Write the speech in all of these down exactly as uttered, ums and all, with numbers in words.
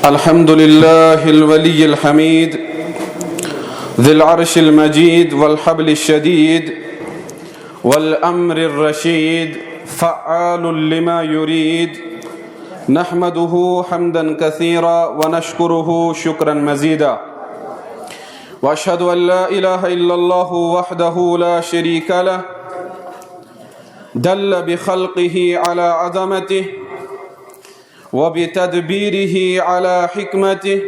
الحمد لله الولي الحميد، ذي العرش المجيد والحبل الشديد والأمر الرشيد، فعال لما يريد. نحمده حمدا كثيرا ونشكره شكرا مزيدا. وأشهد أن لا إله إلا الله وحده لا شريك له، دل بخلقه على عظمته، وبتدبيره على حكمته،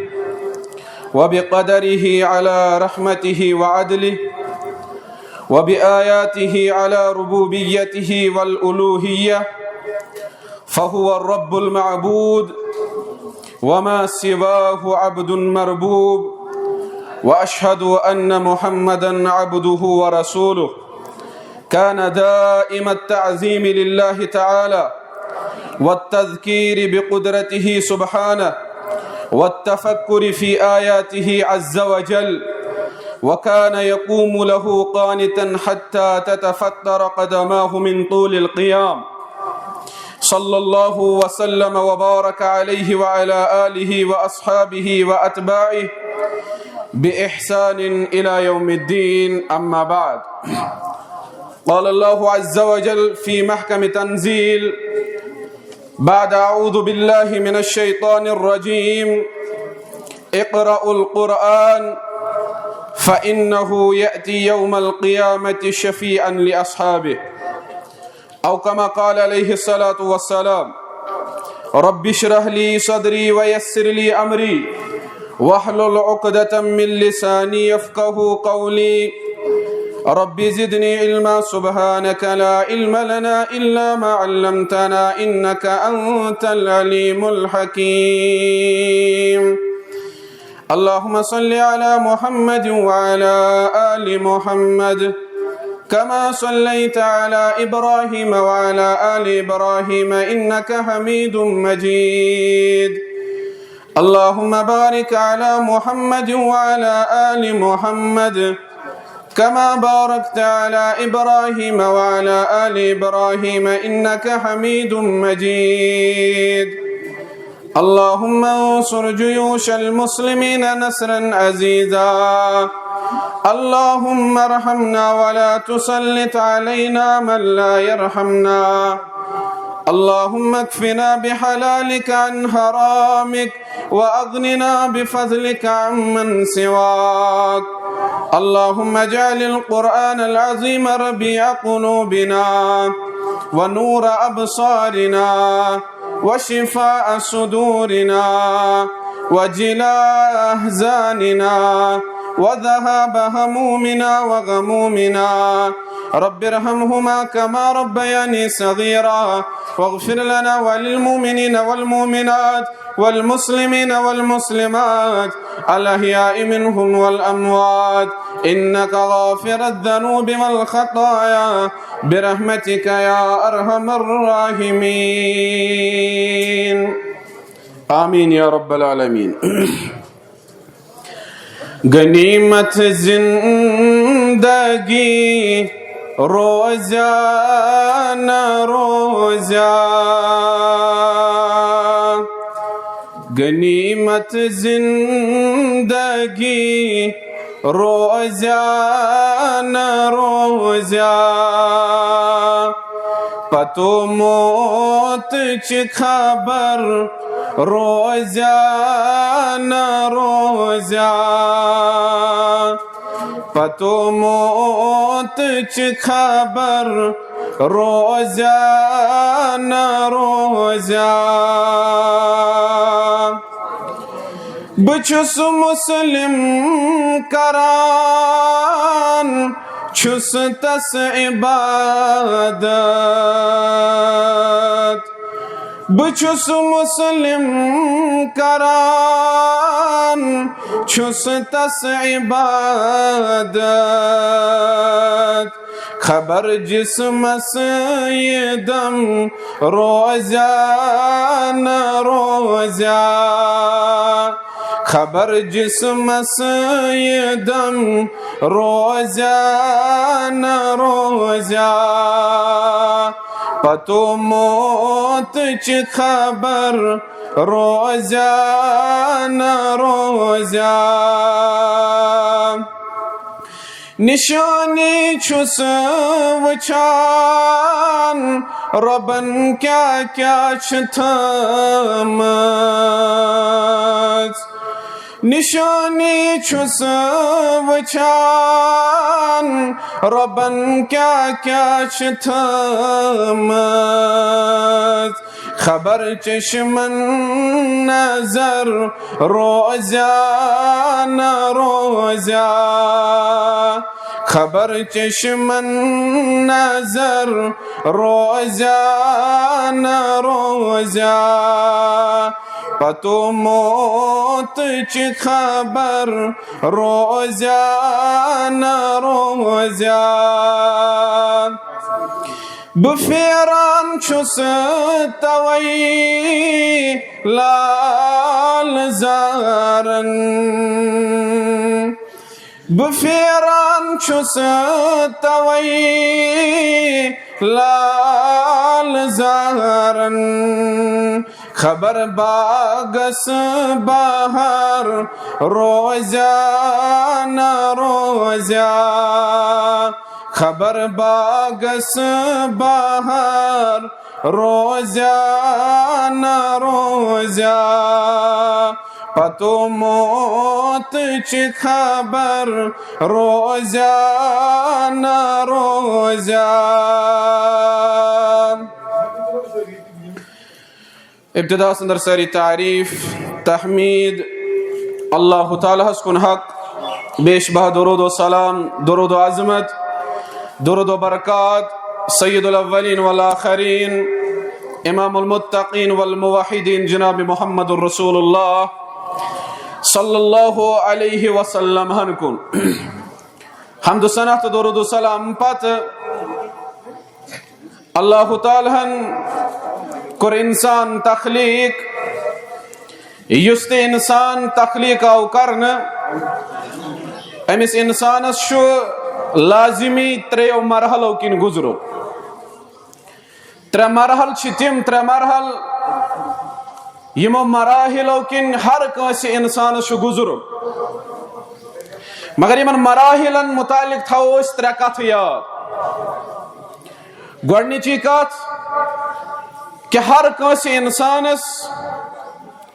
وبقدره على رحمته وعدله، وبآياته على ربوبيته والألوهية، فهو الرب المعبود، وما سواه عبد مربوب. وأشهد أن محمدا عبده ورسوله، كان دائم التعظيم لله تعالى، والتذكير بقدرته سبحانه، والتفكر في آياته عز وجل، وكان يقوم له قانتا حتى تتفطر قدماه من طول القيام، صلى الله وسلم وبارك عليه وعلى آله وأصحابه وأتباعه بإحسان إلى يوم الدين. أما بعد، قال الله عز وجل في محكم تنزيل بعد أعوذ بالله من الشيطان الرجيم: اقرأوا القرآن فإنه يأتي يوم القيامة شفيعا لأصحابه، أو كما قال عليه الصلاة والسلام. رب اشرح لي صدري ويسر لي أمري واحلل عقدة من لساني يفقه قولي. رب زدني علما، سبحانك لا علم لنا إلا ما علمتنا إنك أنت العليم الحكيم. اللهم صل على محمد وعلى آل محمد كما صليت على إبراهيم وعلى آل إبراهيم إنك حميد مجيد. اللهم بارك على محمد وعلى آل محمد كما باركت على إبراهيم وعلى آل إبراهيم إنك حميد مجيد. اللهم انصر جيوش المسلمين نصرا عزيزا. اللهم ارحمنا ولا تسلط علينا من لا يرحمنا. اللهم اكفنا بحلالك عن حرامك وأغننا بفضلك عمن سواك. اللهم اجعل القرآن العظيم ربيع قلوبنا ونور أبصارنا وشفاء صدورنا وجلاء أحزاننا وذهاب همومنا وغمومنا. رب ارحمهما كما ربياني صغيرا، واغفر لنا وللمؤمنين والمؤمنات والمسلمين والمسلمات الأحياء منهم والأموات، إنك غافر الذنوب والخطايا برحمتك يا أرحم الراحمين. آمين يا رب العالمين. غنیمت زندگی روزیا نہ روزیا، غنیمت زندگی روزیا نہ روزیا، پتو موت چہ خبر روزیا نہ روزیا، پتو موت چہ خبر روزیا نہ روزیا۔ بہٕ چھُس مسلم کران، چھُس تس عبادت۔ بہٕ چھُس مسلم کران، چھُس تس عبادت۔ خبر جسمس یہ دم روزیا نہ روزیا، خبر جسمس یہ دم روزیا نہ روزیا۔ پتو موتٕچ خبر روزیا نہ روزیا۔ نشانی چھُس وٕچھان، رۄبن کیٛاہ کیٛاہ چھِ تھٲمٕژ۔ نشانی چھُس وٕچھان، رۄبن کیٛاہ کیٛاہ چھِ تھٲمٕژ۔ خبر چشمن نظر روزیا نہ روزیا۔ خبر چشمن نظر روزیا نہ روزیا۔ پتو موتٕچ خبر روزیا نہ روزیا۔ بہٕ پھیران چھُس توے لال زارن۔ بہٕ پھیران چھُس توے لال زارن۔ خبر باغس بہار روزیا نہ روزیا۔ خبر باغس بہار روزیا نہ روزیا۔ پتو موتٕچ خبر روزیا نہ روزیا۔ ابتداس اندر ساری تعریف، تحمید اللہ تعالیٰ ہس کن حق، بیش بہ درود و سلام، درود و عظمت، درود و برکات سید الاولین والآخرین، امام المتقین والموحدین جناب محمد رسول اللہ صلی اللہ علیہ وسلم ہن کن۔ حمد و ثنا تہٕ درود و سلام پتہٕ اللہ تعالیٰ ہن کوٚر انسان تخلیق۔ یُس تہِ انسان تخلیق آو کرنہٕ، أمِس انسانس چھُ لازمی ترٛیٚیو مرحلو کِنۍ گُزرُن۔ ترٛےٚ مرحل چھِ تِم، ترٛےٚ مرحل یِمو مراحلو کِنۍ ہر کٲنٛسہِ انسانس چھُ گُزرُن۔ مگر یِمن مراحلن متعلق تھاوو أسۍ ترٛےٚ کتھٕ یاد۔ گۄڈنِچی کتھ کہِ ہر کٲنٛسہِ انسانس،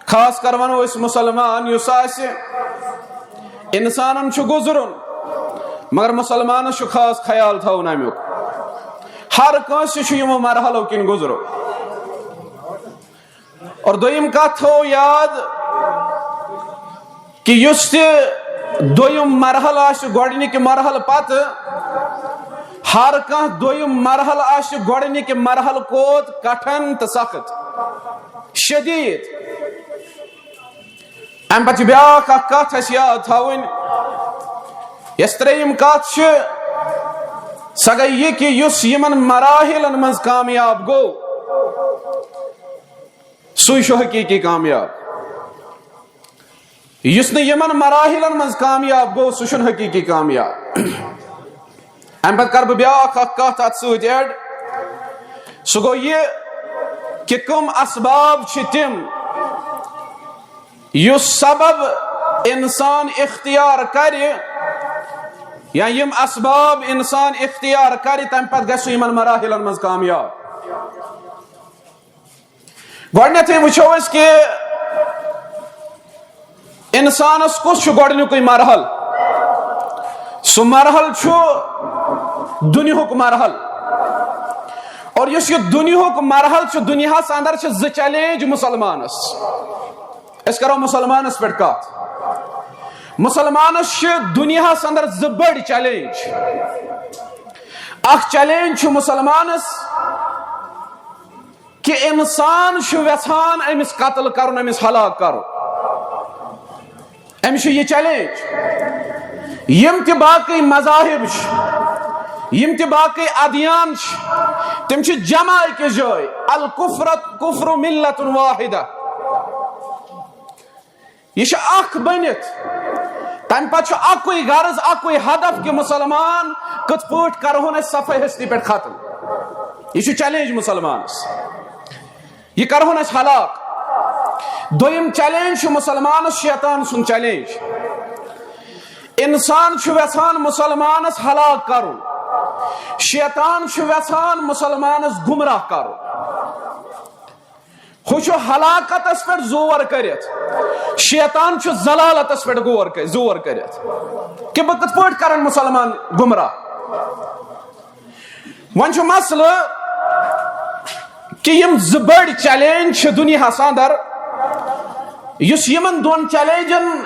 خاص کر ونو أسۍ مسلمان یُس آسہِ، انسانن چھُ گُزرُن، مگر مسلمانس چھُ خاص خیال تھاوُن امیُک۔ ہر کٲنٛسہِ چھُ یِمو مرحلو کِنۍ گُزرُن۔ اور دوٚیِم کتھ تھٲو یاد کہِ یُس تہِ دوٚیِم مرحلہٕ آسہِ گۄڈٕنِکہِ مرحلہٕ پتہٕ، ہر کانٛہہ دوٚیِم مرحلہٕ آسہِ گۄڈٕنِکہِ مرحلہٕ کھۄتہٕ کٹھن تہٕ سخت، شدیٖد۔ امہِ پتہٕ چھِ بیٛاکھ اکھ کتھ اَسہِ یاد تھاوٕنۍ۔ یۄس ترٛیٚیِم کتھ چھِ، سۄ گٔے یہِ کہِ یُس یِمن مراحلن منٛز کامیاب گوٚو، سُے چھُ حقیٖقی کامیاب۔ یُس نہٕ یِمن مراحلن منٛز کامیاب گوٚو، سُہ چھُنہٕ حقیٖقی کامیاب۔ امہِ پتہٕ کرٕ بہٕ بیٛاکھ اکھ کتھ اتھ سۭتۍ add۔ سُہ گوٚو یہِ کہِ کٕم اسباب چھِ تِم، یُس سبب انسان اختیار کرِ، یا یِم اسباب انسان اختیار کرِ، تمہِ پتہٕ گژھِ سُہ یِمن مراحلن منٛز کامیاب۔ گۄڈٕنیتھٕے وٕچھو أسۍ کہِ انسانس کُس چھُ گۄڈٕنیُکُے مرحل؟ سُہ مرحل چھُ دُنیہُک مرحل۔ اور یُس یہِ دُنیہُک مرحل چھُ، دُنیاہس اندر چھِ زٕ challenge مسلمانس۔ أسۍ کرو مسلمانس پٮ۪ٹھ کتھ۔ مسلمانس چھِ دُنیاہس اندر زٕ بٔڑۍ challenge۔ اکھ challenge چھُ مسلمانس کہِ انسان چھُ یژھان أمِس قتل کرُن، أمِس ہلاک کرُن۔ أمِس چھُ یہِ challenge۔ یِم تہِ باقٕے مذاہب چھِ، یِم تہِ باقٕے ادیان چھِ، تِم چھِ جمع أکِس جایہِ۔ الکفرت کفر ملت واحدہ۔ یہِ چھُ اکھ بٔنِتھ۔ تَمہِ پتہٕ چھُ اکُے غرض، اکُے ہدف کہِ مسلمان کِتھ پٲٹھۍ کرہون أسۍ صفحہ ہستی پٮ۪ٹھ ختم۔ یہِ چھُ چیلنج مسلمانس، یہِ کرہون أسۍ ہلاک۔ دوٚیِم چیلنج چھُ مسلمانس شیطان سُنٛد چیلنج۔ انسان چھُ یژھان مسلمانس ہلاک کرُن، شیطان چھُ یژھان مسلمانس گمراہ کرُن۔ ہُہ چھُ ہلاکتس پٮ۪ٹھ زور کٔرِتھ، شیطان چھُ ضلالتس پٮ۪ٹھ غور کٔرِتھ، زور کٔرِتھ کہِ بہٕ کِتھ پٲٹھۍ کرن مسلمان گمراہ۔ وۄنۍ چھُ مسلہٕ کہِ یِم زٕ بٔڑۍ چیلنج چھِ دُنیاہَس اندر، یُس یِمن دۄن چیلنجن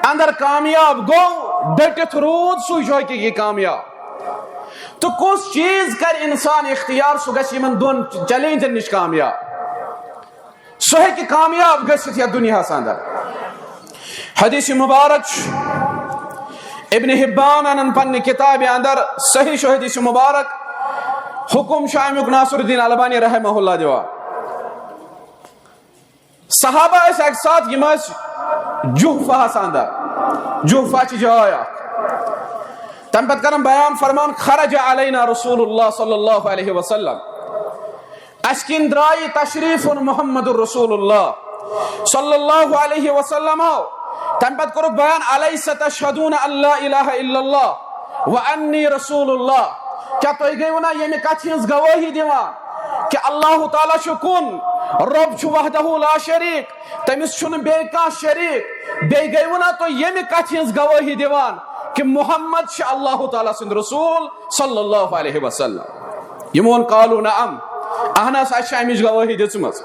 اندر کامیاب گوٚو، ڈٔٹِتھ روٗد، سُے چھُ حقیٖقی کامیاب۔ تہٕ کُس چیٖز کرِ انسان اختیار، سُہ گژھِ یِمن دۄن چیلنجن نِش کامیاب۔ سُہ ہیٚکہِ کامیاب گٔژھِتھ یَتھ دُنیاہَس اندر۔ حدیث مبارک چھُ، ابن حبان انن پننہِ کتابہِ اندر، صحیح چھُ حدیث مبارک، حکم چھُ امیُک ناصر الدین البانی رحمہ اللہ دِوان۔ صحابہ ٲسۍ اکہِ ساتہٕ، یِم ٲسۍ جحفہس اندر، جحفہ چھِ جاے اکھ۔ تمہِ پتہٕ کران بیان فرمان، خرج علینا رسول اللہ صلی اللہ علیہ وسلم، اسہِ کِنۍ درٛایہِ تشریف محمد رسول اللہ صلی اللہ علیہ وسلم۔ تمہِ پتہٕ کوٚرُکھ بیان، الیس تشہدون ان لا الہ الا اللہ و انی رسول اللہ، کیٛاہ تُہۍ گٔیوٕ نا ییٚمہِ کتھِ ہٕنٛز گوٲہی دِوان کہِ اللہ تعالیٰ چھُ کُن، رب چھُ وحدہ لا شریک، تٔمِس چھُنہٕ بیٚیہِ کانٛہہ شریک؟ بیٚیہِ گٔیوٕ نا تُہۍ ییٚمہِ کتھِ ہٕنٛز گوٲہی دِوان کہِ محمد چھِ اللہ تعالیٰ سٕنٛدۍ رسول صلی اللہ علیہ وسلم؟ یِمو ووٚن، قالوا نعم، اہن حظ، اسہِ چھِ امِچ گوٲہی دِژمٕژ۔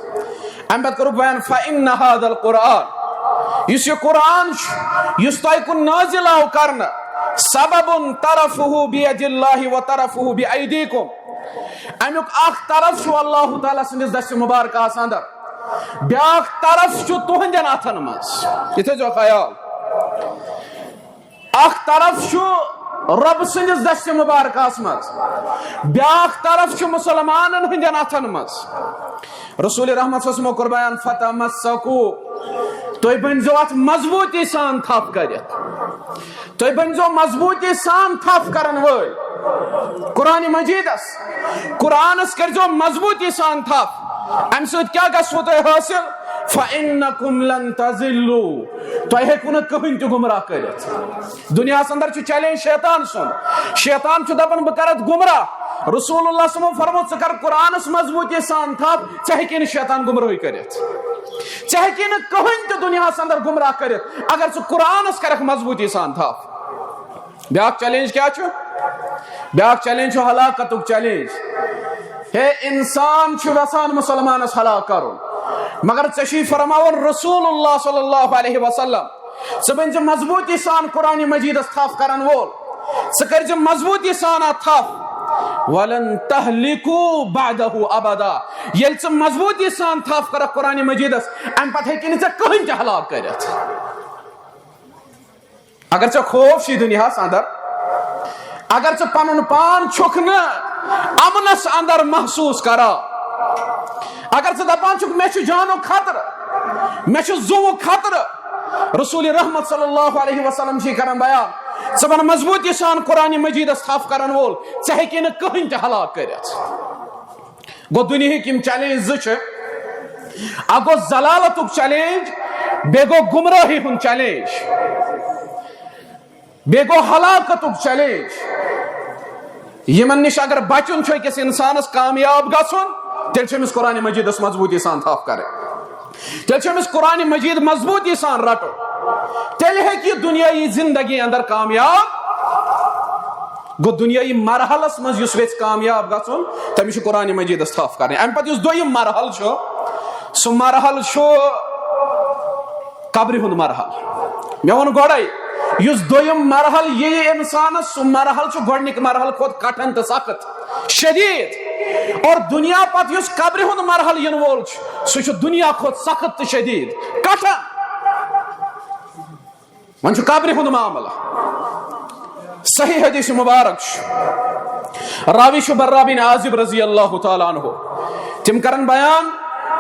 امہِ پتہٕ کوٚرُکھ بیان، فإن هذا القرآن، یُس یہِ قرآن چھُ، یُس تۄہہِ کُن نٲزِل آو کرنہٕ، سبب طرفه بید اللہ و طرفه بأیدیکم، امیُک اکھ طرف چھُ اللہ تعالیٰ سٕنٛدِس دستِ مبارکس اندر، بیاکھ طرف چھُ تُہنٛدٮ۪ن اتھن منٛز۔ یہِ تھٲیزیو خیال۔ اکھ طرف چھُ رۄب سٕنٛدِس دستِ مبارکس منٛز، بیاکھ طرف چھُ مسلمانن ہٕنٛدٮ۪ن اتھن منٛز۔ رسول رحمت صلی اللہ علیہ وسلم کوٚر بیان، فتمسکو، تُہۍ بٔنۍزیو اتھ مضبوٗطی سان تھپھ کٔرِتھ، تُہۍ بٔنۍزیو مضبوٗطی سان تھپھ کرن وٲلۍ۔ قرآن مجیدس، قرآنس کٔرۍزیو مضبوٗطی سان تھپھ۔ امہِ سۭتۍ کیٛاہ گژھوٕ تۄہہِ حٲصِل؟ فإنکم لن تضلوا، تۄہہِ ہیٚکِو نہٕ کٕہٕنۍ تہِ گمراہ کٔرِتھ۔ دُنیاہَس اندر چھُ چیلنج شیطان سُنٛد۔ شیطان چھُ دپان، بہٕ کرٕ اتھ گمراہ۔ رسول اللہ صلی اللہ علیہ وسلمو فرموو، ژٕ کر قرآنس مضبوٗطی سان تھپھ، ژےٚ ہیٚکی نہٕ شیطان گمرٲہی کٔرِتھ۔ ژےٚ ہیٚکی نہٕ کٕہٕنۍ تہِ دُنیاہَس اندر گمراہ کٔرِتھ، اگر ژٕ قرآنس کرکھ مضبوٗطی سان تھپھ۔ بیاکھ چیلنج کیٛاہ چھُ؟ بیاکھ چیلنج چھُ ہلاکتُک چیلنج۔ ہے، انسان چھُ یژھان مسلمانس ہلاک کرُن، مگر ژےٚ چھُے فرماوُن رسول اللہ صلی اللہ علیہ وسلم، ژٕ بٔنۍ زِ مضبوٗطی سان قرآن مجیدس تھپھ کرن وول، ژٕ کٔرۍ زِ مضبوٗطی سان اتھ تھپھ۔ ولن تہلکوا بعدہ ابدا، ییٚلہِ ژٕ مضبوٗطی سان تھپھ کرکھ قرآن مجیدس، امہِ پتہٕ ہیٚکہِ نہٕ ژےٚ کٕہٕنۍ تہِ ہلاک کٔرِتھ۔ اگر ژےٚ خوف چھُے دُنیاہس اندر، اگر ژٕ پنُن پان چھُکھ نہٕ امنس اندر محسوس کران، اگر ژٕ دپان چھُکھ، مےٚ چھُ جانُک خطرٕ، مےٚ چھُ زُوُک خطرٕ، رسول رحمت صلی اللہ علیہ وسلم چھُے کران بیان، ژٕ بن مضبوٗطی سان قرآن مجیدس تھپھ کرن وول، ژےٚ ہیٚکی نہٕ کٕہٕنۍ تہِ ہلاک کٔرِتھ۔ گوٚو، دُنیہٕکۍ یِم چیلنج زٕ چھِ، اکھ گوٚو ضلالتُک چیلنج، بیٚیہِ گوٚو گمرٲہی ہُنٛد چیلنج، بیٚیہِ گوٚو ہلاکتُک چیلنج۔ یِمن نِش اگر بچُن چھُ أکِس انسانس کامیاب گژھُن، تیٚلہِ چھُ أمِس قرآن مجیدس مضبوٗطی سان تھپھ کرٕنۍ، تیٚلہِ چھُ أمِس قرآن مجید مضبوٗطی سان رٹُن، تیٚلہِ ہیٚکہِ یہِ دُنیٲیی زندگی اندر کامیاب۔ گوٚو، دُنیٲیی مرحلس منٛز یُس ویژھِ کامیاب گژھُن، تٔمِس چھُ قرآن مجیدس تھپھ کرٕنۍ۔ امہِ پتہٕ یُس دوٚیِم مرحلہٕ چھُ، سُہ مرحلہٕ چھُ قبرِ ہُنٛد مرحلہٕ۔ مےٚ ووٚن گۄڈے، یُس دوٚیِم مرحلہٕ یِیہِ انسانس، سُہ مرحلہٕ چھُ گۄڈنِکۍ مرحلہٕ کھۄتہٕ کٹھن تہٕ سخت، شدید۔ اور دُنیا پتہٕ یُس قبرِ ہُنٛد مرحلہٕ یِنہٕ وول چھُ، سُہ چھُ دُنیا کھۄتہٕ سخت تہٕ شدید، کٹھن۔ وۄنۍ چھُ قبرِ ہُنٛد معاملہٕ۔ صحیح حدیث مبارک چھُ، راوی چھُ براء بن عازب رضی اللہ تعالیٰ عنہ۔ تِم کرن بیان،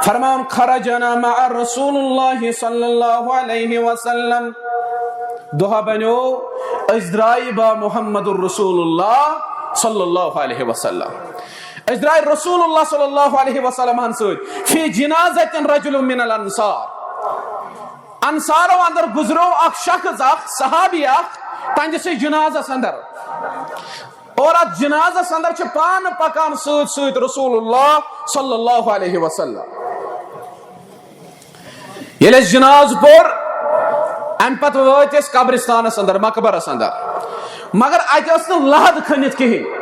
فرماوان، خرجنا مع رسول اللہ صلی اللہ علیہ وسلم۔ دۄہ بنیو، أسۍ درٛاے با محمد رسول اللہ صلی اللہ علیہ وسلم۔ أسۍ درٛاے رسول اللہ صلی اللہ علیہ وسلم ہن سۭتۍ فی جنازة رجل من الانصار۔ انصارو اندر گزرو اکھ شخص، اکھ صحابی اکھ، تہنٛدسٕے جنازس اندر۔ اور اتھ جنازس اندر چھِ پانہٕ پکان سۭتۍ سۭتۍ رسول اللہ صلی اللہ علیہ وسلم۔ ییٚلہِ اَسہِ جناز پوٚر، اَمہِ پتہٕ وٲتۍ أسۍ قبرستانس اندر، مقبرس اندر، مگر اتہِ ٲس نہٕ لحد کھٔنِتھ کِہیٖنۍ۔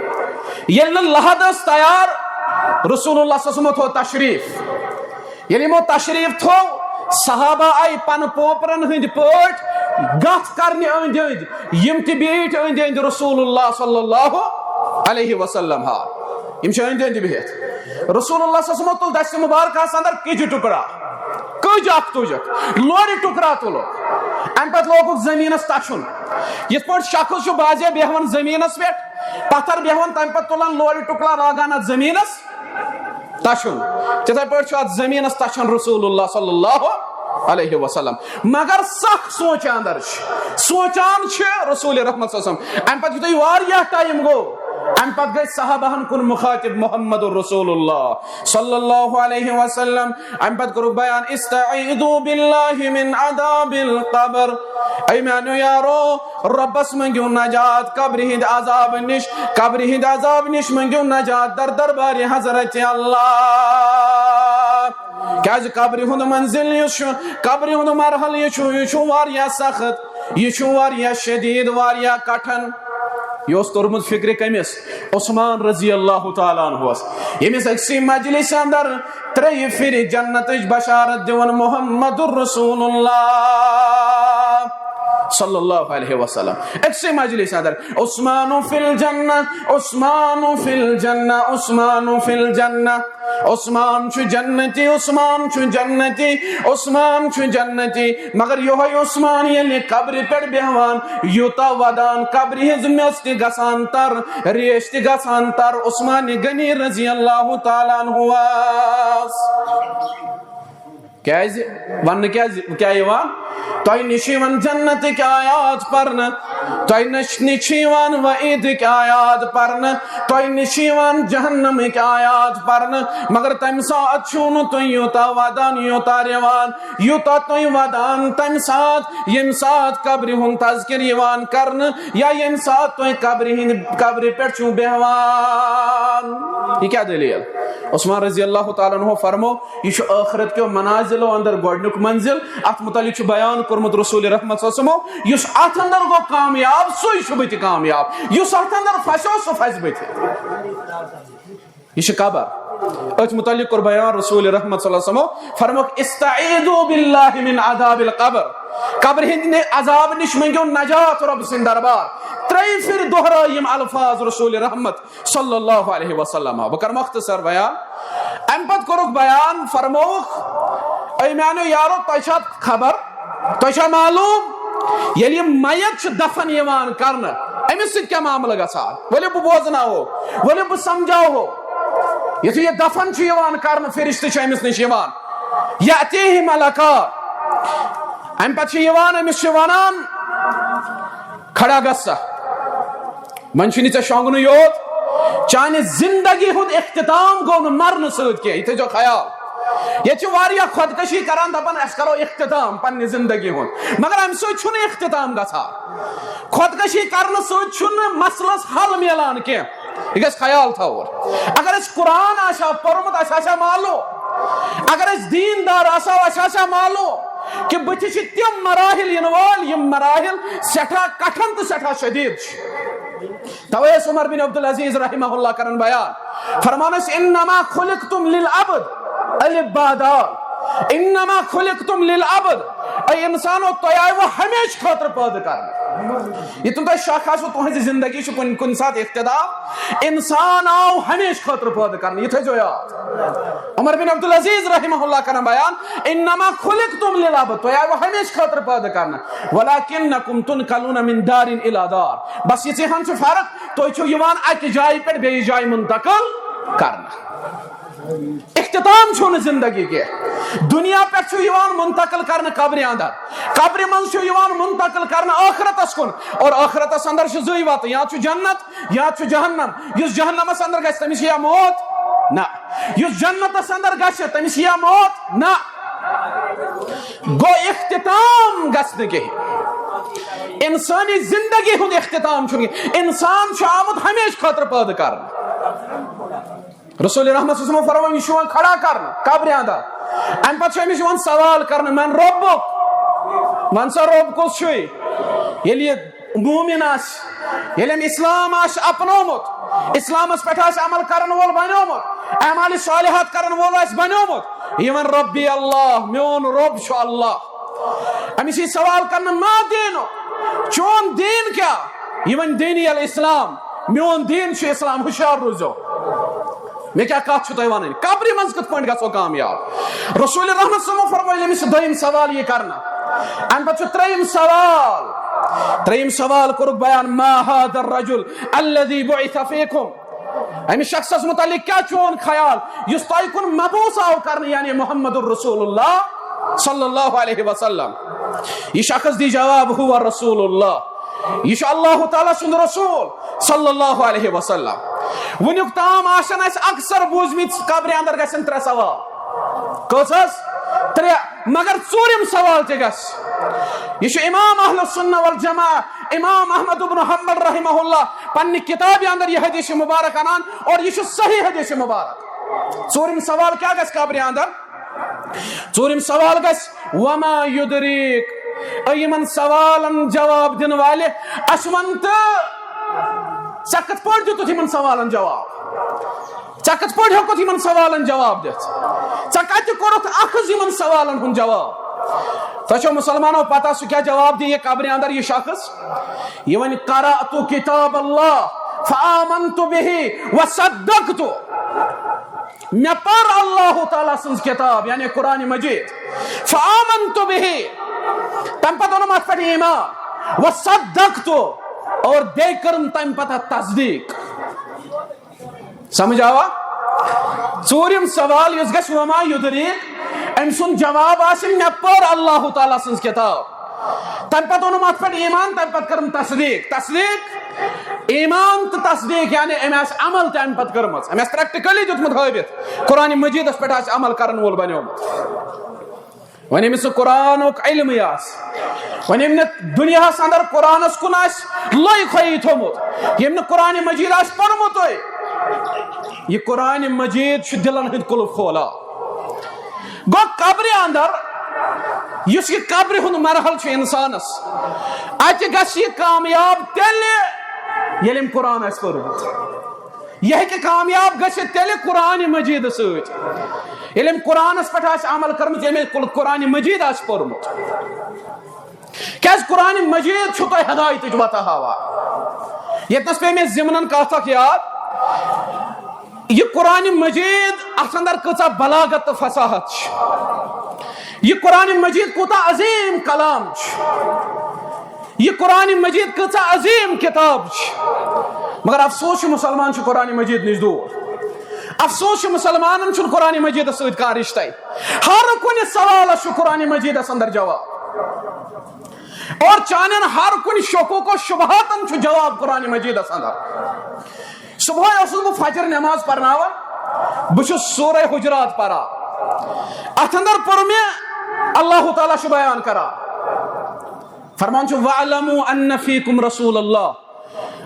ییٚلہِ نہٕ لحد ٲس تیار، رسول اللہ صلی اللہ علیہ وسلم تھوٚو تشریف۔ ییٚلہِ یِمو تشریف تھوٚو، صحابہ آیہِ پنہٕ پوپرن ہٕنٛدۍ پٲٹھۍ گتھ کرنہِ أنٛدۍ أنٛدۍ، یِم تہِ بیٖٹھۍ أنٛدۍ أنٛدۍ رسول اللہ صلی اللہ علیہ وسلم۔ ہا، یِم چھِ أنٛدۍ أنٛدۍ بِہِتھ۔ رسول اللہ صلی اللہ علیہ وسلم تُل دستِ مبارکس اندر کِجہِ ٹُکڑا، کٔج اکھ تُجکھ، لورِ ٹُکڑا تُلُکھ۔ امہِ پتہٕ لوگُکھ زٔمیٖنس تچھُن۔ یِتھ پٲٹھۍ شخص چھُ بعضے بیہوان زٔمیٖنس پٮ۪ٹھ، پتھر بیہوان، تمہِ پتہٕ تُلان لورِ ٹُکڑا، لاگان اتھ زٔمیٖنس تچھُن۔ تِتھے پٲٹھۍ چھُ اتھ زٔمیٖنس تچھان رسول اللہ صلی اللہ علیہ وسلم۔ مگر سخ سونچہِ اندر چھِ، سونچان چھِ رسول رحمت صلی اللہ علیہ وسلم۔ امہِ پتہٕ یُتھُے واریاہ ٹائم گوٚو، امہِ پتہٕ گٔے صحابہن کُن مخاطب محمد رسول اللہ صلی اللہ علیہ وسلم۔ امہِ پتہٕ کوٚرُکھ بیان، "استعیذوا باللہ من عذاب القبر"۔ اے میانیو یارو، رۄبس منٛگِو نجات قبرِ ہٕنٛدِ عذاب نِش، قبرِ ہٕنٛدِ عذاب نِش منٛگِو نجات در دربارِ حضرت اللہ۔ کیازِ قبرِ ہُنٛد منزل یُس چھُ، قبرِ ہُنٛد مرحلہٕ یہِ چھُ، یہِ چھُ واریاہ سخت، یہِ چھُ واریاہ شدید، واریاہ کٹھن۔ یہِ اوس توٚرمُت فکرِ کٔمِس؟ عثمان رضی اللہ تعالیٰ عنہس، ییٚمِس أکسٕے مجلسہِ اندر ترٛیٚیہِ پھِرِ جنتٕچ بشارت دِوان محمد رسول اللہ صلی اللہ علیہ وسلم۔ أکسٕے مجلسہِ اندر، "عثمان فی الجنہ، عثمان فی الجنہ، عثمان فی الجنہ"۔ عثمان چھُ جنتی، عثمان چھُ جنتی، عثمان چھُ جنتی۔ مگر یہوے عثمان ییٚلہِ قبرِ پٮ۪ٹھ بیہوان، یوٗتاہ ودان، قبرِ ہٕنٛز میٚژ تہِ گژھان تر، ریش تہِ گژھان تر عثمان غنی رضی اللہ تعالیٰ عنہس۔ کیازِ؟ وننہٕ کیازِ، کیٛاہ یِوان؟ تۄہہِ نِش چھِ یِوان جنتٕکۍ آیات پرنہٕ، تۄہہِ نِش، نِش چھِ یِوان وعیدٕکۍ آیات پرنہٕ، تۄہہِ نِش چھِ یِوان جہنمٕکۍ آیات پرنہٕ، مگر تمہِ ساتہٕ چھِو نہٕ تُہۍ یوٗتاہ ودان، یوٗتاہ رِوان، یوٗتاہ تُہۍ ودان تمہِ ساتہٕ، ییٚمہِ ساتہٕ قبرِ ہُنٛد تذکر یِوان کرنہٕ، یا ییٚمہِ ساتہٕ تُہۍ قبرِ ہٕنٛدِ، قبرِ پٮ۪ٹھ چھِو بیہوان۔ یہِ کیٛاہ دٔلیٖل؟ عثمان رضی اللہ تعالیٰ عنہ فرمو، یہِ چھُ ٲخرت کیو منازلو اندر گۄڈنیُک منزل۔ اتھ متعلق چھُ بیان کوٚرمُت رسول رحمت صلی اللہ علیہ وسلمو، یُس اتھ اندر گوٚو کامیاب، سُے چھُ بُتھِ کامیاب، یُس اتھ اندر پھسیو، سُہ پھسہِ بُتھِ۔ یہِ چھِ قبر۔ أتھۍ متعلق کوٚر بیان رسول رحمت صلی اللہ علیہ وسلمو، فرموکھ، "استعیذوا باللہ من عذاب القبر"۔ قبرِ ہٕنٛدِ عذاب نِش مٔنگِو نجات رۄب سٕنٛدِ دربار۔ ترٛیٚیہِ پھِرِ دۄہرٲے یِم الفاظ رسول رحمت صلی اللہ علیہ وسلم۔ بہٕ کرٕ مختصر بیان۔ امہِ پتہٕ کوٚرُکھ بیان، فرمووُکھ، "اے میانیو یارو، تۄہہِ چھا خبر، تۄہہِ چھا معلوم، ییٚلہِ یہِ میت چھِ دفن یِوان کرنہٕ، أمِس سۭتۍ کیٛاہ معاملہٕ گژھان؟ ؤلِو بہٕ بوزناوو، ؤلِو بہٕ سمجھاوہو۔ یُتھُے یہِ دفن چھُ یِوان کرنہٕ، فرشتہٕ چھِ أمِس نِش یِوان، یأتیہ ملکان، امہِ پتہٕ چھِ یِوان، أمِس چھِ ونان، 'کھڑا گژھ سا، وۄنۍ چھُنہٕ ژےٚ شۄنٛگنُے یوت، چانہِ زندگی ہُنٛد اختتام گوٚو نہٕ مرنہٕ سۭتۍ کینٛہہ، یہِ تھٲیزیو خیال۔ ییٚتہِ چھِ واریاہ خۄدکشی کران، دپان، 'أسۍ کرو اختتام پننہِ زندگی ہُنٛد'، مگر امہِ سۭتۍ چھُنہٕ اختتام گژھان۔ خۄدکشی کرنہٕ سۭتۍ چھُنہٕ مسلس حل میلان کینٛہہ، یہِ گژھِ خیال تھاوُن۔ اگر اسہِ قرآن آسہِ ہا پوٚرمُت، اسہِ آسہِ ہا معلوم۔ اگر أسۍ دیندار آسہو، اسہِ آسہِ ہا معلوم کہِ بٕتھِ چھِ تِم مراحل یِنہٕ وٲلۍ، یِم مراحل سٮ۪ٹھاہ کٹھن تہٕ سٮ۪ٹھاہ شدید چھِ۔ توے ٲسۍ عمر بن عبدالعزیز رحمہ اللہ کران بیان، فرمان ٲسۍ، "انما خلقتم للعبد"، الف با دال، "انما خلقتم للعبد"، اے انسانو، تۄہہِ آیوٕ ہمیشہٕ خٲطرٕ پٲدٕ کرنہٕ۔ یہِ تُہۍ شک آسوٕ، تُہنٛزِ زندگی چھُ کُنہِ، کُنہِ ساتہٕ اختتام۔ انسان آو ہمیشہٕ خٲطرٕ پٲدٕ کرنہٕ، یہِ تھٲیزیو یاد۔ عمر بن عبدالعزیز رحمہ اللہ کران بیان، "انما خلقتم للعبد"، تۄہہِ آیوٕ ہمیشہٕ خٲطرٕ پٲدٕ کرنہٕ۔ "ولکنکم تنقلون من دار الی دار"، بس یِژٕے ہن چھِ فرق، تُہۍ چھِو یِوان اکہِ جایہِ پٮ۪ٹھ بیٚیِس جایہِ منتقل کرنہٕ۔ اختتام چھُو نہٕ زندگی کینٛہہ۔ دُنیا پٮ۪ٹھ چھُو یِوان منتقل کرنہٕ قبرِ اندر، قبرِ منٛز چھُو یِوان منتقل کرنہٕ ٲخرتس کُن، اور ٲخرتس اندر چھِ زٕے وتہٕ، یا چھُ جنت یا چھُ جہنم۔ یُس جہنمس اندر گژھِ، تٔمِس چھِ یا موت نہ، یُس جنتس اندر گژھِ، تٔمِس یِیا موت؟ نہ۔ گوٚو اختتام گژھِ نہٕ کِہیٖنۍ۔ انسٲنی زندگی ہُنٛد اختتام چھُنہٕ کِہیٖنۍ۔ انسان چھُ آمُت ہمیشہٕ خٲطرٕ پٲدٕ کرنہٕ۔ رسول رحمت صلی اللہ علیہ وسلم فرموو، یہِ چھُ یِوان کھڑا کرنہٕ قبرِ اندر۔ امہِ پتہٕ چھُ أمِس یِوان سوال کرنہٕ، من ربک؟ وَن سا، رۄب کُس چھُے؟ ییٚلہِ یہِ مومن آسہِ، ییٚلہِ أمۍ اسلام آسہِ اپنومُت، اسلامس پٮ۪ٹھ آسہِ عمل کرن وول بنیومُت، اعمال صالحات کرن وول آسہِ بنیومُت، یہِ وَنہِ ربی اللہ، میون رۄب چھُ اللہ۔ أمِس یی سوال کرنہٕ، ما دینک؟ چون دین کیٛاہ؟ یہِ وَنہِ دینی الاسلام، میون دین چھُ اسلام، ہُشیار روٗزِو۔ مےٚ کیٛاہ کتھ چھُو تۄہہِ ونٕنۍ؟ قبرِ منٛز کِتھ پٲٹھۍ گژھو کامیاب؟ رسول رحمت صلی اللہ علیہ وسلم فرمٲے، ییٚمِس چھُ دوٚیِم سوال یہِ کرنہٕ۔ امہِ پتہٕ چھُ ترٛیٚیِم سوال۔ ترٛیٚیِم سوال کوٚرُکھ بیان، ما هذا الرجل الذي بعث فيكم؟ أمِس شخصس متعلق کیٛاہ چون خیال، یُس تۄہہِ کُن مبعوث آو کرنہٕ، یعنی محمد رسول اللہ صلی اللہ علیہ وسلم؟ یہِ شخص دی جواب، هو رسول اللہ، یہِ چھُ اللہ تعالیٰ سُنٛد رسول صلی اللہ علیہ وسلم۔ وٕنیُک تام آسن اَسہِ اکثر بوٗزمٕتۍ، قبرِ اندر گژھن ترٛےٚ سوال۔ کٔژ حظ؟ ترٛےٚ۔ مگر ژوٗرِم سوال تہِ گژھِ۔ یہِ چھُ امام اہل السنہ والجماعہ، امام احمد ابن حنبل رحمہ اللہ، پننہِ کتابہِ اندر یہِ حدیث مبارک انان، اور یہِ چھُ صحیح حدیث مبارک۔ ژوٗرِم سوال کیٛاہ گژھِ قبرِ اندر؟ ژوٗرِم سوال گژھِ، وما یدریک، اے یِمن سوالن جواب دِنہٕ والہِ، اَسہِ وَن تہٕ، ژےٚ کِتھ پٲٹھۍ دیُتُتھ یِمن سوالن جواب؟ ژےٚ کِتھ پٲٹھۍ ہیوٚکُتھ یِمن سوالن جواب دِتھ؟ ژےٚ کَتہِ کوٚرُتھ اخذ یِمن سوالن ہُنٛد جواب؟ تۄہہِ چھو مُسلمانو پتہ سُہ کیٛاہ جواب دِیہِ قبرِ اندر یہِ شخص؟ یہِ وَنہِ، قرأت کتاب اللہ فآمنت بہ وصدقت۔ مےٚ پٔر اللہ تعالیٰ سٕنٛز کِتاب، یعنی قرآن مجید۔ فآمنت بہ، تَمہِ پتہٕ اوٚنُم اَتھ پٮ۪ٹھ ایمان۔ وصدقت، اور بیٚیہِ کٔرٕم تَمہِ پتہٕ اَتھ تصدیٖق۔ سمجھ آوا؟ ژوٗرِم سوال یُس گژھِ، وما یدریک، أمۍ سُنٛد جواب آسہِ، مےٚ پٔر اللہ تعالیٰ سٕنٛز کِتاب۔ تَمہِ پتہٕ اوٚنُم اَتھ پٮ۪ٹھ ایمان، تَمہِ پتہٕ کٔرٕم تصدیٖق۔ تصدیٖق، ایمان تہٕ تصدیٖق، یعنی أمۍ آسہِ عمل تہِ اَمہِ پتہٕ کٔرمٕژ، أمۍ آسہِ practically دیُتمُت ہٲوِتھ، قرآن مجیدس پٮ۪ٹھ آسہِ عمل کرن وول بنیومُت۔ وۄنۍ ییٚمِس نہٕ قرآنُک علمٕے آسہِ، وۄنۍ ییٚمۍ نہٕ دُنیاہس اندر قرآنس کُن آسہِ لوے کھویی تھوٚمُت، ییٚمۍ نہٕ قرآن مجید آسہِ پوٚرمُتُے، یہِ قرآن مجید چھُ دِلن ہٕنٛدۍ قُلف کھولان۔ گوٚو قبرِ اندر یُس یہِ قبرِ ہُنٛد مرحلہٕ چھُ انسانس، اتہِ گژھِ یہِ کامیاب تیٚلہِ ییٚلہِ أمۍ قرآن آسہِ پوٚرمُت۔ یہِ ہیٚکہِ کامیاب گٔژھِتھ تیٚلہِ قرآن مجیدٕ سۭتۍ، ییٚلہِ أمۍ قرآنس پٮ۪ٹھ آسہِ عمل کٔرمٕژ، ییٚمۍ قرآن مجید آسہِ پوٚرمُت۔ کیٛازِ قرآن مجید چھُ تۄہہِ ہدایتٕچ وتہ ہاوان۔ ییٚتنس پیٚیہِ مےٚ ضمنن کتھ اکھ یاد، یہِ قرآن مجید، اتھ اندر کۭژاہ بلاغت تہٕ فصاحت چھِ۔ یہِ قرآن مجید کوٗتاہ عظیٖم کلام چھُ۔ یہِ قرآن مجید کۭژاہ عظیٖم کتاب چھِ۔ مگر افسوس چھُ، مسلمان چھُ قرآن مجید نِش دوٗر۔ افسوس چھُ، مسلمانن چھُنہٕ قرآن مجیدس سۭتۍ کانٛہہ رشتے۔ ہر کُنہِ سوالس چھُ قرآن مجیدس اندر جواب۔ اور چانٮ۪ن ہر کُنہِ شکوک و شبہاتن چھُ جواب قرآن مجیدس اندر۔ صبحٲے اوسُس بہٕ فجر نماز پرناوان، بہٕ چھُس سورہ حجرات پران۔ اتھ اندر پوٚر مےٚ، اللہ تعالیٰ چھُ بیان کران، فرمان چھُ، "واعلموا ان فیکم رسول اللہ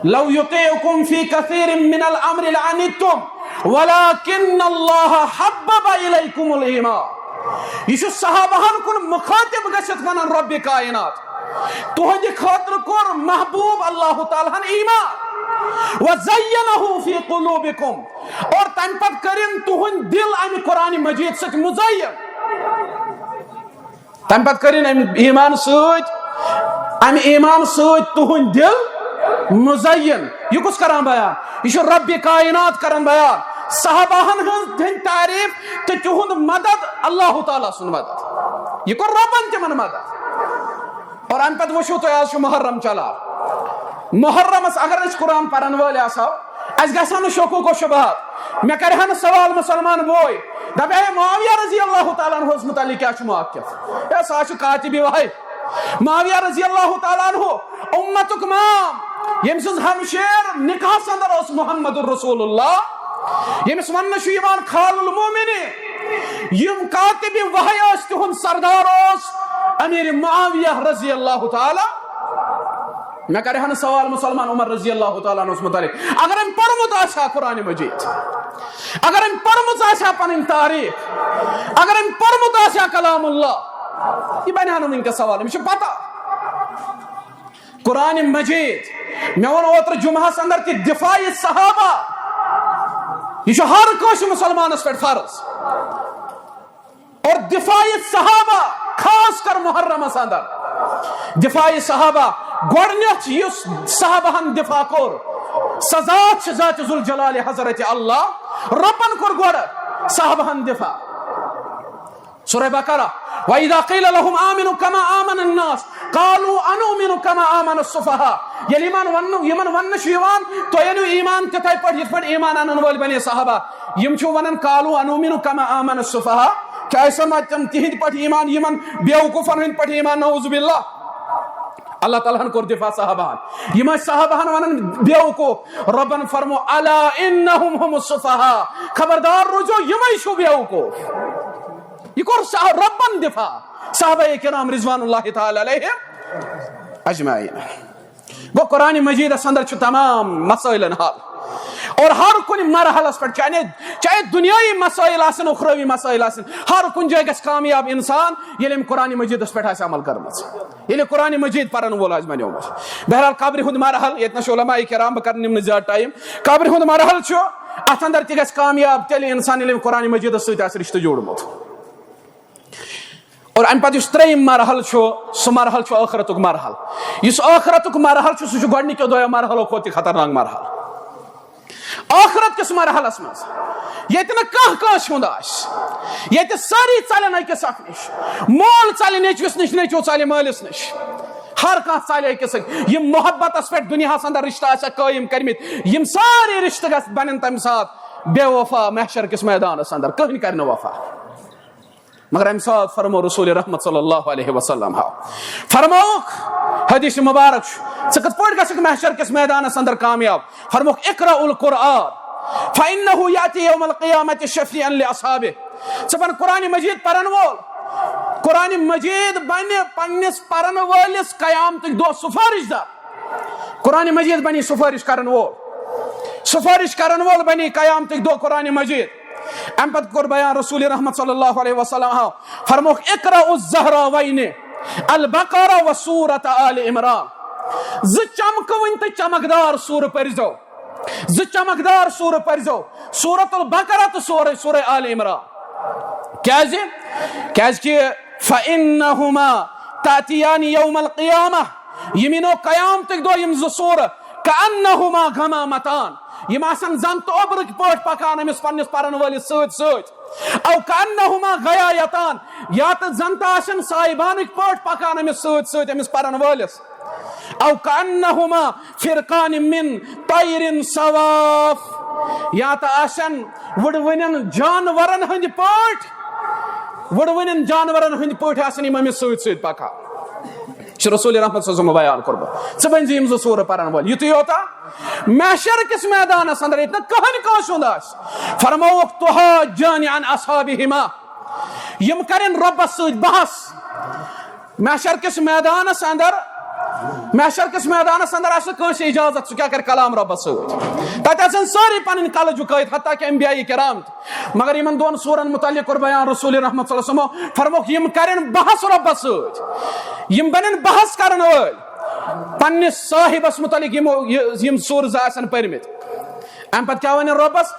لو یطیعکم فی کثیر من الامر لعنتم ولکن اللہ حبب الیکم الایمان۔" یہِ چھُ صحابہن کُن مخاطب گٔژھِتھ ونان رۄبِ کائنات، تُہنٛدِ خٲطرٕ کوٚر محبوب اللہ تعالیٰ ہن ایمان، وزینہ فی قلوبکم، اور تمہِ پتہٕ کٔرِن تُہنٛدۍ دِل امہِ قرآن مجید سۭتۍ مزین۔ تمہِ پتہٕ کٔرِن امہِ ایمان سۭتۍ، امہِ ایمان سۭتۍ تُہنٛدۍ دِل مزین۔ یہِ کُس کران بیان؟ یہِ چھُ رۄبِ کائنات کران بیان۔ صحابہن ہٕنٛز، ہٕنٛدۍ تعریف تہٕ تِہُنٛد مدد، اللہ تعالیٰ سُنٛد مدد۔ یہِ کوٚر رۄبن تِمن مدد۔ اور امہِ پتہٕ وٕچھِو تُہۍ، آز چھُ محرم چلان۔ محرمس اگر أسۍ قرآن پرن وٲلۍ آسہو، اسہِ گژھِ ہا نہٕ شکوک و شبہات۔ مےٚ کرِ ہا نہٕ سوال مسلمان بوے، دپہِ ہے معاویہ رضی اللہ تعالیٰ عنہس متعلق کیٛاہ چھُ موقف؟ ہے، سُہ ہا چھُ کاتبِ وحی۔ معاویہ رضی اللہ تعالیٰ عنہ، امتُک امام، ییٚمۍ سٕنٛز ہمشیر نکاحس اندر اوس محمد رسول اللہ، ییٚمِس وننہٕ چھُ یِوان خال المومنی، یِم کاتب وحی ٲسۍ، تِہُنٛد سردار اوس امیر معاویہ رضی اللہ تعالیٰ۔ مےٚ کرِ ہا نہٕ سوال مسلمان عمر رضی اللہ تعالیٰ عنہس متعلق، اگر أمۍ پوٚرمُت آسہِ ہا قرآن مجید، اگر أمۍ پوٚرمُت آسہِ ہا پنٕنۍ تاریخ، اگر أمۍ پوٚرمُت آسہِ ہا کلام اللہ، یہِ بنہِ ہا نہٕ وٕنکیٚس سوال۔ أمِس چھِ پتہ۔ قرآن مجید، مےٚ ووٚن اوترٕ جمعہس اندر تہِ، دفاع صحابہ، یہِ چھُ ہر کٲنٛسہِ مسلمانس پٮ۪ٹھ فرض۔ اور دفاع صحابہ، خاص کر محرمس اندر، دفاع صحابہ، گۄڈٕنیتھ یُس صحابہن دفاع کوٚر، سۄ ذات چھِ ذات ذوالجلال حضرت اللہ، رۄبن کوٚر گۄڈٕ صحابہن دفاع۔ سورہ بقرہ، وَإِذَا قِيلَ لَهُمْ آمِنُوا كَمَا آمَنَ النَّاسُ قَالُوا أَنُؤْمِنُ كَمَا آمَنَ السُّفَهَاءُ۔ ییٚلہِ ایمان وننہٕ، یِمن وننہٕ چھُ یِوان، تُہۍ أنِو ایمان تِتھے پٲٹھۍ یِتھ پٲٹھۍ ایمان انن وٲلۍ بنی صحابہ۔ یِم چھِ ونان، قَالُوا أَنُؤْمِنُ كَمَا آمَنَ السُّفَهَاءُ۔ کیٛازِ سا مت تِم تِہنٛدۍ پٲٹھۍ ایمان، یِمن بیوقوفن ہٕنٛدۍ پٲٹھۍ ایمان، نعوذ باللہ۔ اللہ تعالیٰ ہن کوٚر دفاع صحابہن۔ یِم ٲسۍ صحابہن ونان بیوقوف۔ رۄبن فرمو، أَلَا إِنَّهُمْ هُمُ السُّفَهَاءُ۔ خبردار روٗزِو، یِمے چھِو بیوقوف۔ یہِ کوٚر صح-، رۄبن دفاع۔ صحابہ کرام رضوان اللہ تعالیٰ علیہم اجمعین۔ گوٚو، قرآن مجیدس اندر چھُ تمام مسائلن حل۔ اور ہر کُنہِ مرحلس پٮ۪ٹھ، چاہے، چاہے دنیاوی مسائل آسن، اخروی مسائل آسن، ہر کُنہِ جایہِ گژھِ کامیاب انسان، ییٚلہِ أمۍ قرآن مجیدس پٮ۪ٹھ آسہِ عمل کٔرمٕژ، ییٚلہِ قرآن مجید پرن وول آسہِ بنیومُت۔ بہرحال، قبرِ ہُنٛد مرحل، ییٚتہِ نس چھُ علماء کرام، بہٕ کرٕ نِمہٕ نہٕ زیادٕ ٹائم۔ قبرِ ہُنٛد مرحل چھُ، اتھ اندر تہِ گژھِ کامیاب تیٚلہِ انسان، ییٚلہِ أمۍ قرآن مجیدس سۭتۍ آسہِ رشتہٕ جوڑمُت۔ اور امہِ پتہٕ یُس ترٛیٚیِم مرحلہٕ چھُ، سُہ مرحلہٕ چھُ ٲخرتُک مرحلہٕ۔ یُس ٲخرتُک مرحلہٕ چھُ، سُہ چھُ گۄڈٕنِکیو دۄیو مرحلو کھۄتہٕ تہِ خطرناک مرحلہٕ۔ ٲخرت کِس مرحلس منٛز، ییٚتہِ نہٕ کانٛہہ کٲنٛسہِ ہُنٛد آسہِ، ییٚتہِ سٲری ژلن أکِس اکھ نِش، مول ژلہِ نیٚچوِس نِش، نیٚچوٗ ژلہِ مٲلِس نِش، ہر کانٛہہ ژلہِ أکِس اکھ۔ یِم محبتس پٮ۪ٹھ دُنیاہس اندر رشتہٕ آسہِ قٲیِم کٔرمٕتۍ، یِم سٲری رشتہٕ گژھِ بنن تمہِ ساتہٕ بے وفا محشر کِس میدانس اندر، کٕہٕنۍ کرِ نہٕ وفا۔ مگر امہِ ساتہٕ فرمو رسول رحمت صلی اللہ علیہ وسلم، ہا، فرمووُکھ، حدیث مبارک چھُ، ژٕ کِتھ پٲٹھۍ گژھکھ محشر کِس میدانس اندر کامیاب؟ فرمووُکھ، اقرأوا القرآن فإنه يأتي يوم القيامة شفيعا لأصحابه۔ ژٕ بن قرآن مجید پرن وول، قرآن مجید بنہِ پننِس پرن وٲلِس قیامتٕکۍ دۄہ سفارش دار۔ قرآن مجید بنی سفارش کرن وول، سفارش کرن وول بنی قیامتٕکۍ دۄہ قرآن مجید۔ امہِ پتہٕ کوٚر بیان رسول رحمت صلی اللہ علیہ وسلم، ہاو، فرمووُکھ، اقرأوا الزہراوین، البقرہ و سورۃ آل عمران۔ زٕ چمکوٕنۍ تہٕ چمکدار سورٕ پٔرزیو، زٕ چمکدار سورٕ پٔرزیو، سورۃ البقرہ تہٕ سورہ، سورہ آل عمران۔ کیازِ؟ کیازِ کہ فإنہما تأتیان یوم القیامہ، یِم یِنو قیامتٕکۍ دۄہ یِم زٕ سورٕ، کأنہما غمامتان، یِم آسن زن تہٕ اوٚبرٕکۍ پٲٹھۍ پکان أمِس پننِس پرن وٲلِس سۭتۍ سۭتۍ۔ او کأنہما غیایتان، یا تہٕ زن تہٕ آسن سایبانٕکۍ پٲٹھۍ پکان أمِس سۭتۍ سۭتۍ أمِس پرن وٲلِس۔ او کأنہما فرقان من طیر صواف، یا تہٕ آسن وٕڑوٕنٮ۪ن جانورن ہٕنٛدۍ پٲٹھۍ، وٕڑوٕنٮ۪ن جانورن ہٕنٛدۍ پٲٹھۍ آسن یِم أمِس سۭتۍ سۭتۍ پکان۔ چھُ رسول رحمت صلی اللہ علیہ وسلم بیان کوٚرمُت۔ ژٕ بٔنۍ زِ یِم زٕ سورٕ پرن وٲلۍ۔ یُتُے یوتا، محشر کِس میدانس اندر ییٚتہِ نہٕ کٕہٕنۍ کٲنٛسہِ ہُنٛد آسہِ، فرمووُکھ، تحاجان عن اصحابہما، یِم کرن رۄبس سۭتۍ بحث۔ محشر کِس میدانس اندر، محشر کِس میدانس اندر آسہِ نہٕ کٲنٛسہِ اجازت، سُہ کیٛاہ کرِ کلام رۄبس سۭتۍ۔ تتہِ آسن سٲری پنٕنۍ کلہٕ جُکٲیِتھ، حتیٰ کہ انبیاء کرام تہِ۔ مگر یِمن دۄن سورن متعلق کوٚر بیان رسول رحمت صلی اللہ علیہ وسلمو، فرمووُکھ، یِم کرن بحث رۄبس سۭتۍ، یِم بنن بحث کرن وٲلۍ، پننِس صاحبس متعلق یِمو، یہِ، یِم سورٕ زٕ آسن پٔرمٕتۍ۔ امہِ پتہٕ کیٛاہ ونن رۄبس؟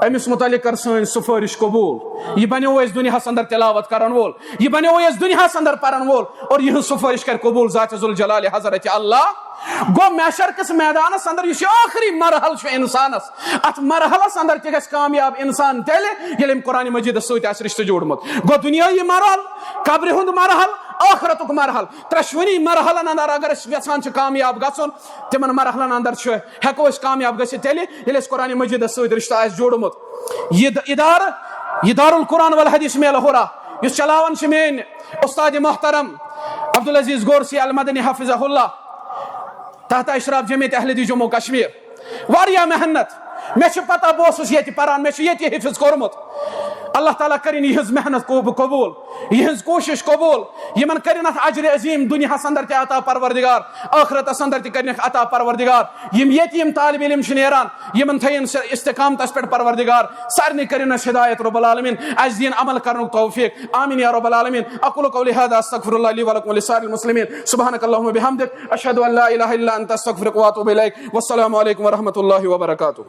أمِس متعلق کر سٲنۍ سفٲرش قبول۔ یہِ بنیو أسۍ دُنیاہس اندر تلاوت کرن وول، یہِ بنیو أسۍ دُنیاہس اندر پرن وول، اور یِہنٛز سفٲرش کرِ قبول ذات ذوالجلال حضرت اللہ۔ گوٚو، محشر کِس میدانس اندر یُس یہِ ٲخری مرحلہٕ چھُ انسانس، اتھ مرحلس اندر تہِ گژھِ کامیاب انسان تیٚلہِ، ییٚلہِ أمۍ قرآن مجیدس سۭتۍ آسہِ رشتہٕ جوڑمُت۔ گوٚو، دُنیٲیی مرحلہٕ، قبرِ ہُنٛد مرحلہٕ، ٲخرتُک مرحلہٕ، ترٛٮ۪شوٕنی مرحلن اندر اگر أسۍ یژھان چھِ کامیاب گژھُن، تِمن مرحلن اندر چھُ، ہٮ۪کو أسۍ کامیاب گٔژھِتھ تیٚلہِ، ییٚلہِ أسۍ قرآن مجیدس سۭتۍ رشتہٕ آسہِ جوڑمُت۔ یہِ د-، ادارٕ، یہِ دارالقرآن والحدیث میلہورا، یُس چلاوان چھِ میٲنۍ استاد محترم عبدالعزیز گورسی المدنی حفظہ اللہ، تحت اشراف جمعیت اہل حدیث جموں کشمیر، واریاہ محنت، مےٚ چھِ پتہ، بہٕ اوسُس ییٚتہِ پران، مےٚ چھُ ییٚتہِ حفظ کوٚرمُت۔ اللہ تعالیٰ کٔرِن یِہٕنٛز محنت قوب-، قبوٗل، یِہٕنٛز کوٗشِش قبوٗل، یِمن کٔرِن اَتھ اجرِ عظیٖم دُنیاہَس اندر تہِ عطا پروردگار، ٲخرتَس اندر تہِ کٔرِنَکھ عطا پروردگار۔ یِم ییٚتہِ یِم طالب علم چھِ نیران، یِمن تھٲیِن سُہ استقامتَس پٮ۪ٹھ پروردگار، سارنٕے کٔرِن اَسہِ ہدایت رب العالمین، اَسہِ دِیِن عمل کرنُک توفیق۔ آمین یا رب العالمین۔ اقول قولی هذا، استغفر الله لي ولكم ولسائر المسلمين۔ سبحانك اللهم وبحمدك، اشهد ان لا اله الا انت، استغفرك واتوب اليك۔ والسلام عليكم ورحمة الله وبركاته۔